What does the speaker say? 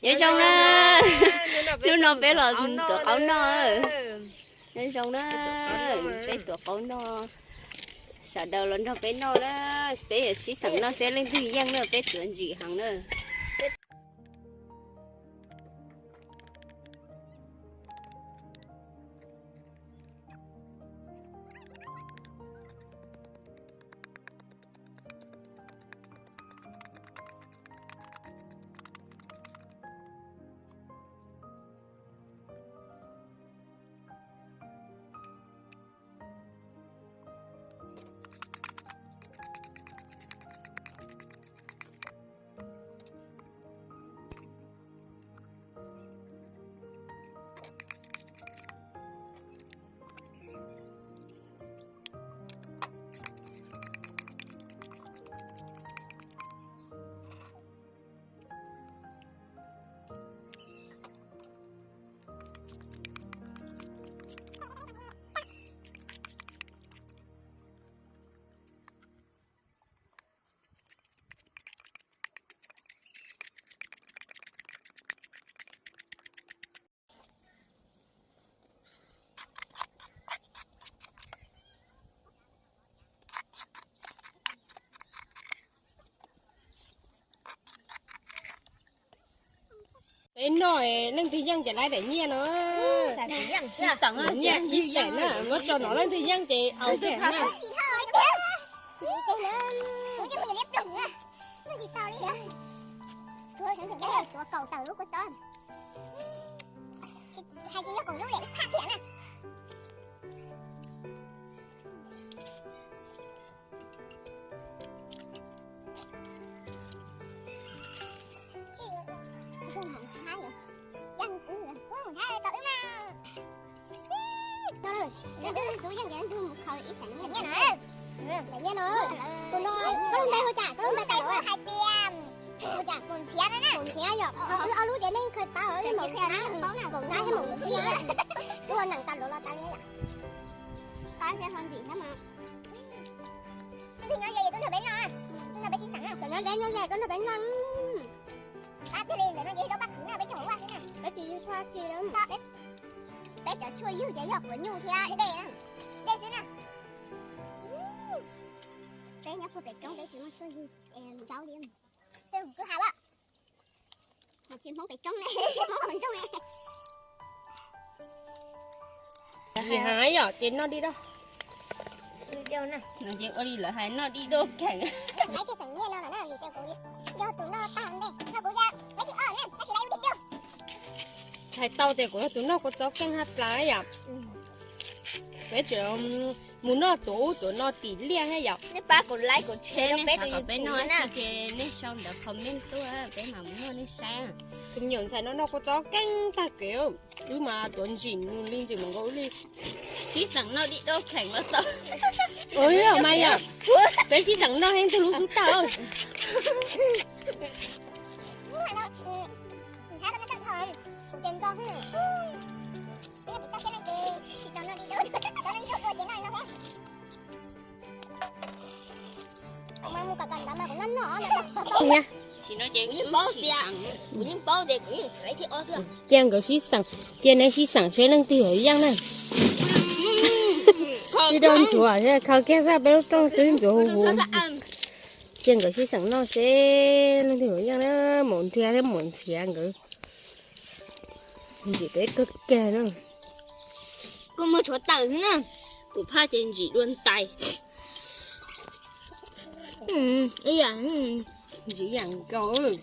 Nyob zoo na, hnub no peb los tuav qaub noj. Nyob zoo na, peb tuav qaub noj, sawv daws los nrog peb noj na. Peb yuav sib xeem noj seb leej twg yeej na, peb tuav ntsim heev na. Peb noj leej twg yeej ces laib daim nyiaj no. Nyiaj ib xeem na, muab tso nov leej twg yeej ces au tiag na. Tus no, koj lub npe hu cas, koj lub npe hais tias Maum Nrhiav yom, wb ob lub ces nej khaws tau, Maum Nrhiav thiab Maum Nrhiav, wb ua neeg tau luv los tas li yom. Tus nyob ze tuaj nrog peb noj, tuaj nrog peb sib xeem, cov nyob deb nyob ze tuaj nrog peb noj. Pab thiaj li ntawm no ces zaub pab qhwv na, peb cov ua xwb na, peb tsis ywg txhuaj xi. Peb cov tshuaj ywg ces yog quav nyuj thiab dej, dej xwb na. Peb nyob puag pem roob peb tsis muaj tshuaj ywg zaub li. Peb hu kwj ha lawm. Tsis Hmoob pem roob ne, Hmoob hauv nroog ne. Yog ces noj dib doj. Ces ua li lawv hais noj dib doj kheem. Yog tus noj tag ntej no kuv ya, peb tsis o na, tab sis lawv ua dib doj. Hais tau tias kuv yog tus noj kua txob keej haj plaws yom. Peb tseem mus noj tuav ub tuav no tim liaj thiab yom. Nej pab kuv like kuv share, nej pab kom peb noj na, ces nej sau ntawv comment tuaj peb mam mus noj nej saib. Tus me nyuam ntxhais no noj kua txob keej tag kev, wb mas tuav ntsim nws li ntsim mas nkaus wb li. Sib xeem noj dib doj kheem los tau. Mas yog peb sib xeem noj heev tug lub tub tag. Cia nkawd sib xeem, cia neb sib xeem seb leej twg yuav yeej na. Ib rab ntsuav khaws kiag xwb, peb lub rooj twb ntxuav huv huv. Cia nkawd sib xeem noj seb leej twg yuav yeej na, Maum Nrhiav thiab Maum Ntxhiav nkawd ntsim peb kawg kiag na. Kuv muag tshuav tawm xwb na, kuv phaj ces ntsim dua ntais. Ntsim yam nkaus.